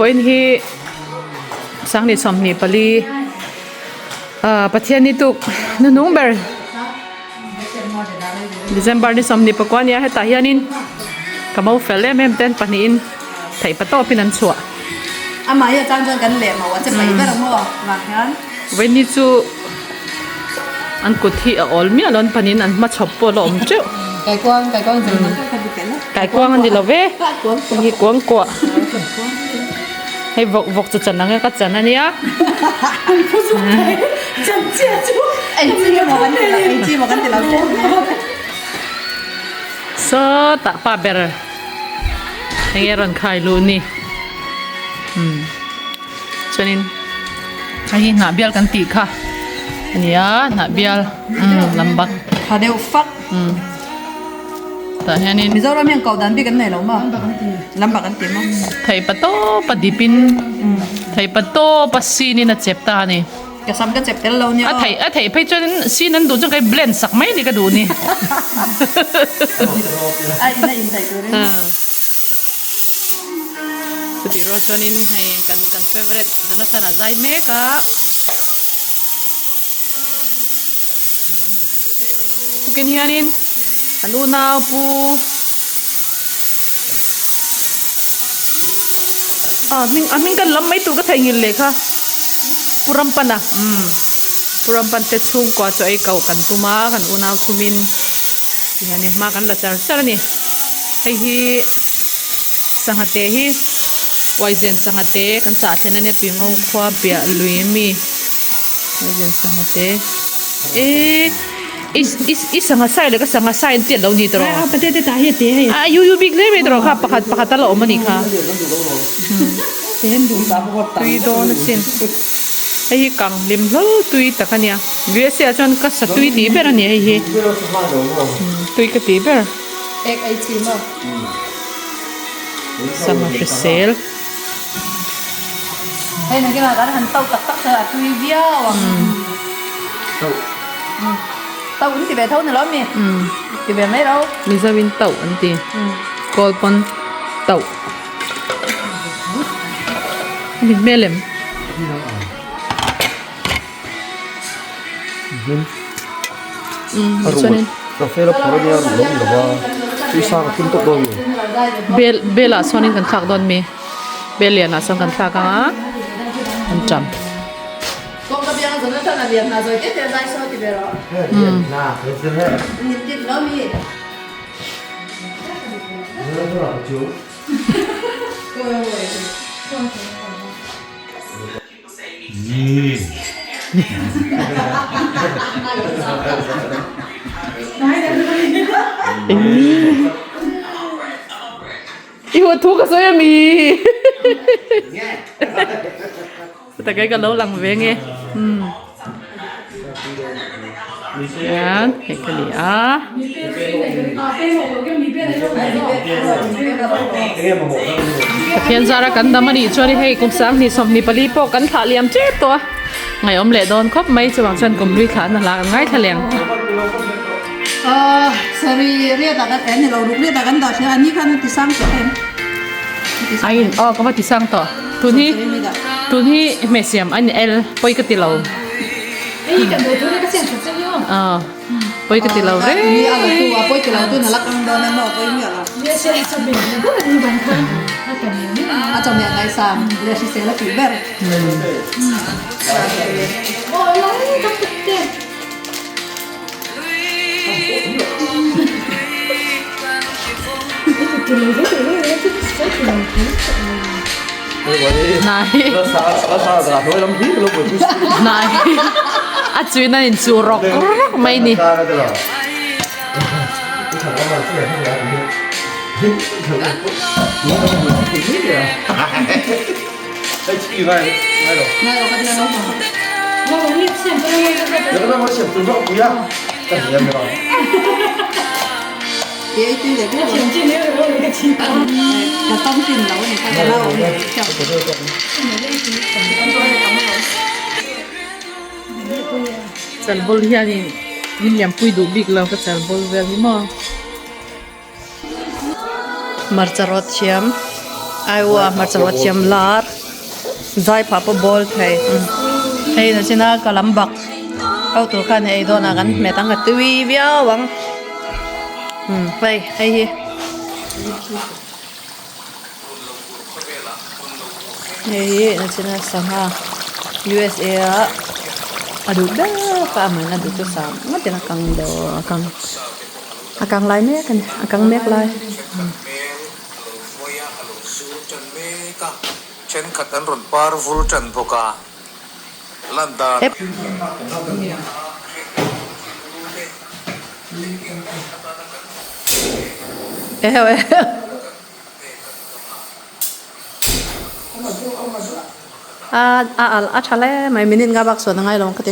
Vawiin hi Sangni 24 ah Pathianni tuk hnuhnung ber December ni 29 a nia hetah hianin ka mo fel em em ten pahnihin theih pa tawpin an chhuah. Amah hi a chang chuan kan leh mo a che mai ber ang maw vang hian. Vawiinni chu an kut hi a awl miah lo an panin an hma chhawp pawh a la awm teuh. Kaikuang kaikuang zir man ka ti tel a. Kaikuang a ni lo ve hei kuangkuah hei vawk vawk chu chan ang e ka chan a nia. Sawtah pa ber enge rawn khai luh ni umm. Chuanin hei hi hnah bial kan tih kha a ni a hnah bial umm lam bak tha deuh fak umm tah hianin Mizoram hian koh dan bik an nei lo maw lam bak an ti maw theih pa tawp a dip in theih pa tawp a sin in a chep ta a ni ka sam ka chep tel lo nia a theih a theih phei chuan sin an duh chuan ka blend sak mai ni ka duh ni a in a in theih turin. Chutih rual chuanin hei kan kan favourite Jonathan a zai mek a. Tukin hianin kan unau pu ah hming a hming kan lam mai tur ka theihnghilh leh kha Pu Rampana umm Pu Rampan te chhungkua chu ei ko kan tum a kan unau thumin tihianin hma kan la char char a ni hei hi. Sangha te hi uaizen sangha te kan chah thlen ania tui ngo khua piah lui ami uaizen sangha te eee i i i sangha sai leh ka sangha sai an tiat lo ni tawh a yu yu bik hle mai tawh kha pakhat pakhat a la awm a nih kha tui dawn asin hei hi kang hlim hlawl tui tak ania USA ah chuan ka sa tui tih ber a ni hei hi tui ka tih ber. Ek ei chi maw? Sangha hrisel. Hei nakinah kan han tauh tak tak chuan a tui viau ang. Tauh. Tauh an ti ve tho ni lo mi? Ti ve mai lo. Mizoin tauh an ti. Kawl pawn tauh. A mit hmel em? Bel bel ah sawn in kan thlak dawn mi bel lian ah sawn kan thlak ang a an tam. I huat thu ka sawi ami Chutah kei ka lo lang ve nge umm hian hei ka ni a. Pathian zara kan dam a nih chuan hei kum 2024 pawh kan thlah liam tep tawh a ngaihawm leh dawn khawp mai chuvang chuan kum hlui thlah na hla kan ngaithla leng. Ai aw ka va ti sang tawh tun hi tun hi hmeichhe an el pawi ka ti lo. Pawi ka ti lo reng. Hnai a chuin a inchuh rawk rawk mai ni. Chalbul hianin min liampui duh bik lo ka chalbul vel hi maw. Hmarcha rawt thiam. Aiwa hmarcha haw thiam lar zai phah pawh bawl thei hei na china ka lam bak ho tur khan ei dawn a kan hmet ang a tui viau ang hei hei hi. Hei hi na china sangha USA a a duh ber kha a man a duh chu sam ngawt in a kang deuh a kang a kang lai mek a ni a kang mek lai. A a a tha hle mai minute nga bak sawn a ngai lo ang ka ti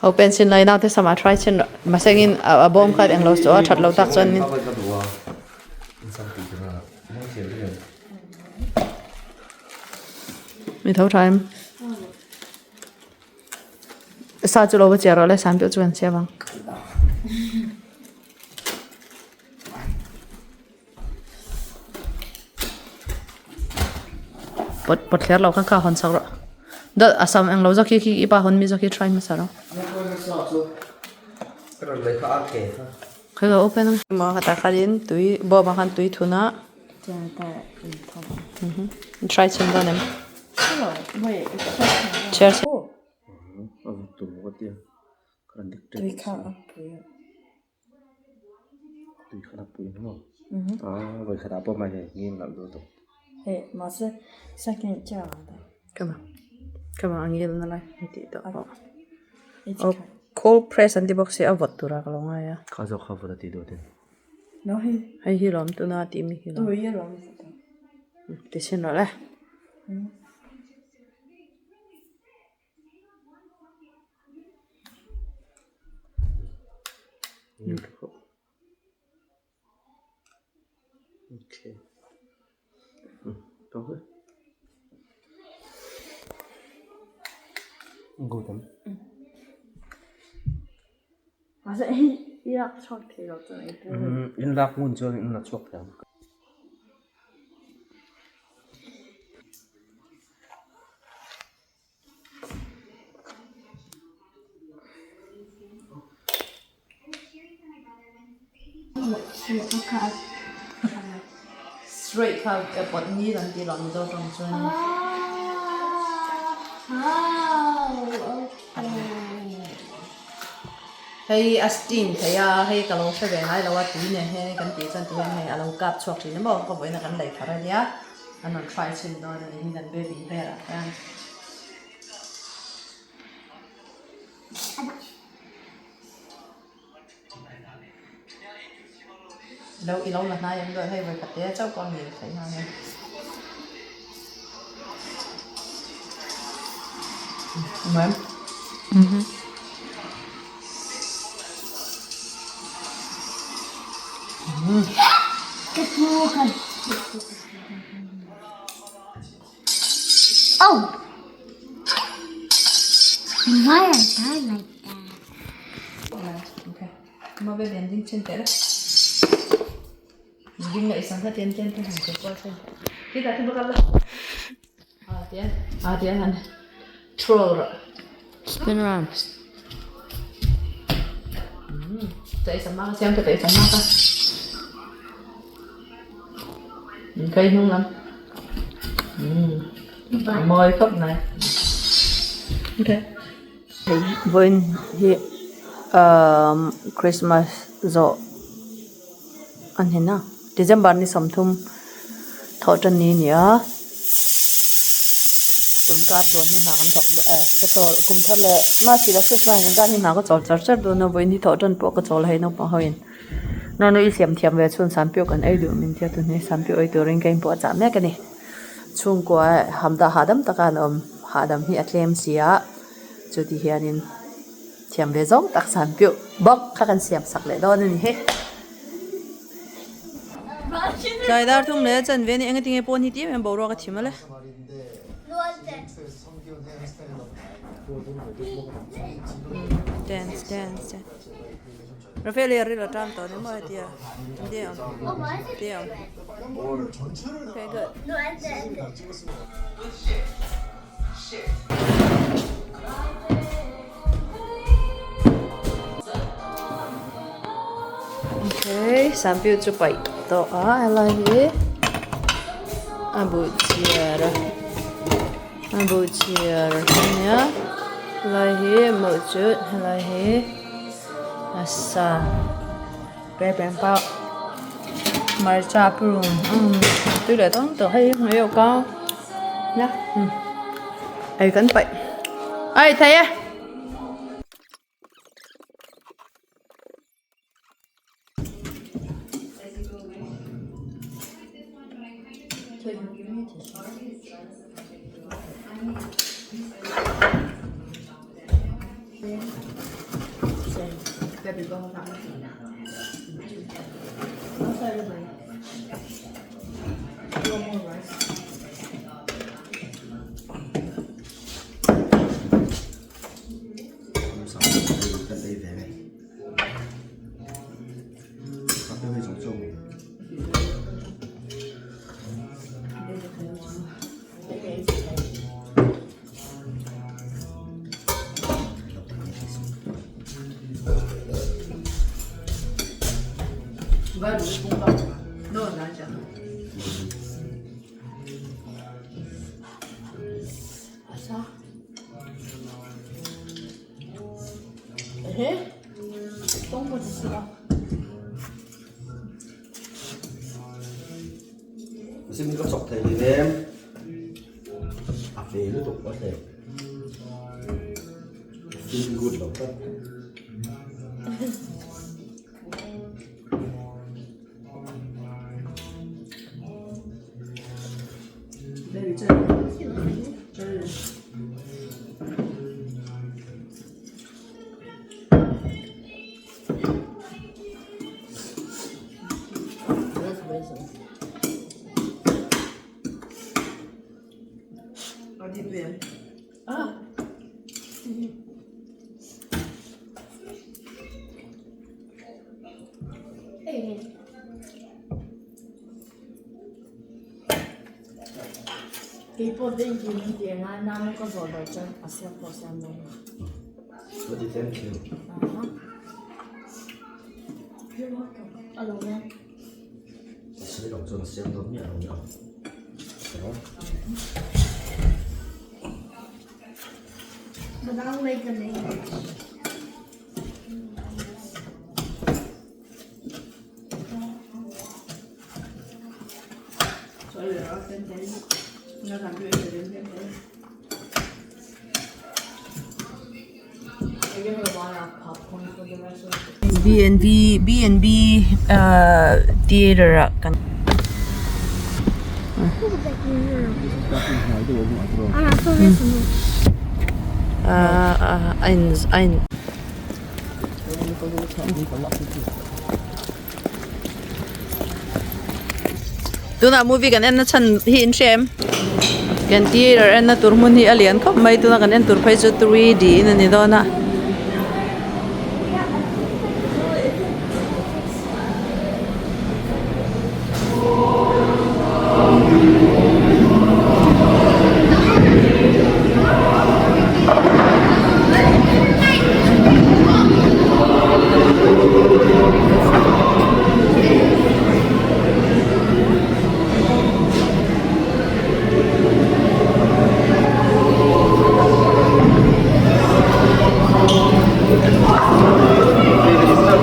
Ho pencil lai naute sama try chin masengin a bawm khat englo chu a that lo tak chuan min mi tho tha em sa chu lo va chiah rawh le sam pawh chu kan siam ang. Pawt pawt thler lo kha kha hawn sak rawh dawt a sam englo zawk hi khi i pa hawn mi zawk hi try hmasa rawh. Khawi ka open ang. Maw khatah khanin tui bawm ah khan tui thun a try chhin dawn em chhiar chhin. Come on, ang ngil na lai tih tawh pawh. Oh, cold press an ti bawk sia a vawt tura ka lo ngai a. Kha zawk kha vawt a tih duh tin. Hei hi lawm tuna a tih mi hi lawm. Ti chhin rawh le. In lak ngun chuan in la chhuak thei ang. Straight kha pawt ngil an tih loh Mizo tawng chuan. Hei a steam thei a, hei ka lo hre ve ngai lo a tui nen hian kan tih chuan ti hian hei a lo kap chhuak thin emaw ka vawiin a kan lei thar ania. An rawn try chhin dawn a ni hi kan baby velah hian. Lo i lo la hnai em dawn hei vawi khat te chauh pawh a ngil theih nghal hei. Ma'am. Mhm. Oh! Why I die like that? Okay. Mà về đèn dinh trên tệ đấy. Dinh lại sáng ra tiền tiền tiền hàng qua xem. Khi ta thêm cái À tiền, à tiền anh. Troll rồi. Spin round. Chạy sắm ma xem cái chạy sắm ma ta. Cây hương lắm. Mawi khawp mai. Vawiin hi ahh Christmas zawh a ni na December ni 30 thawh tan ni a ni a tun kar tluan hi hna kan thawk eh ka chawl kum thar leh mahse la Christmas in kar hi hna ka chawl char char dawn a vawiin hi thawh tan pawh ka chawl hei naupang ho in. Nanu i siam thiam ve chhun Sampiu kan ei duh min tia tun hi Sampiu ei turin ka inpawh a chah mek a ni. Chhungkua hamda hahdam taka an awm hahdam hi a tlem si a, chuti hianin thiam ve zawng tak Sampiu bawk kha kan siam sak leh dawn a ni hi. Tlai dar thum leh a chanve a ni engatinge pawn hi tih em em boruak a thim a le. Dance dance dance Rafael hi a ril a tan tawh ni maw hetia Damn damn Okay good. Okay, sampiu chu paih tawh a helai hi a buh chiar a a buh chiar a nia helai hi mawlh chu helai hi a sa pepper pau hmarcha purun tui leh dawn tawh hei hmui a kau nia ei kan paih ai thei e. A fe lutuk a hle. Feel good lo tlat. Thank you. B and B B and B ahh theatre ah kan ahh a in a in Tunah movie kan en na chhan hi in hria em kan theatre en na tur hmun hi a lian khawp mai tuna kan en tur phei chu 3D in a ni dawn a.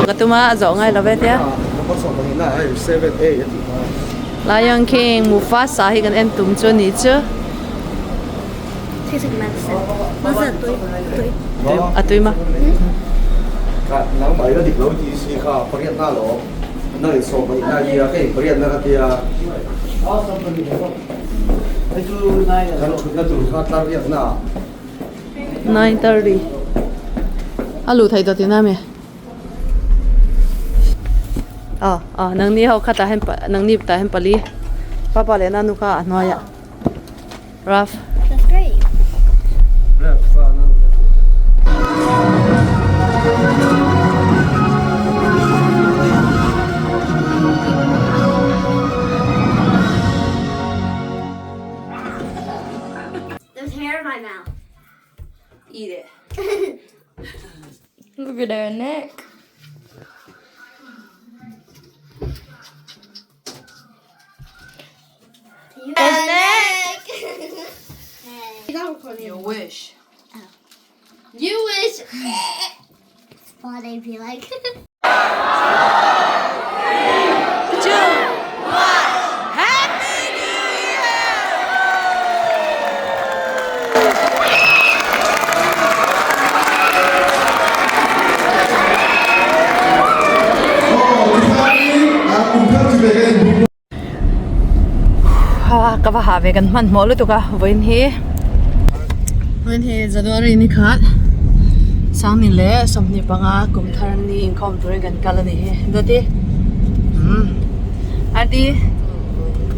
Ka tuma a zawh ngai lo ve tia. Lion King Mufasa hi kan en tum chu ni chu. A tui ma. Nang in sawm pahnih na nia ka in pariat na ka tia. Kan thutna tur kha tlar riak na. 9:30 a luh theih tawh tihna ami aw aw nangni ho kha tah hian nangni tah hian pali papa leh nanu kha a hnuaiah Raf There's hair in my mouth. Eat it. Look at her neck. Her neck. Your wish. You wish. What I'd be like. Ka va ha ve kan hmanhmawh lutuk a vawiin hi vawiin hi January ni khat Sangni leh 25 kum thar ni inkhawm turin kan kal a ni hi Dawti umm Aunty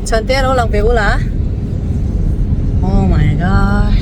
chhuante a lo lang ve ula oh my god.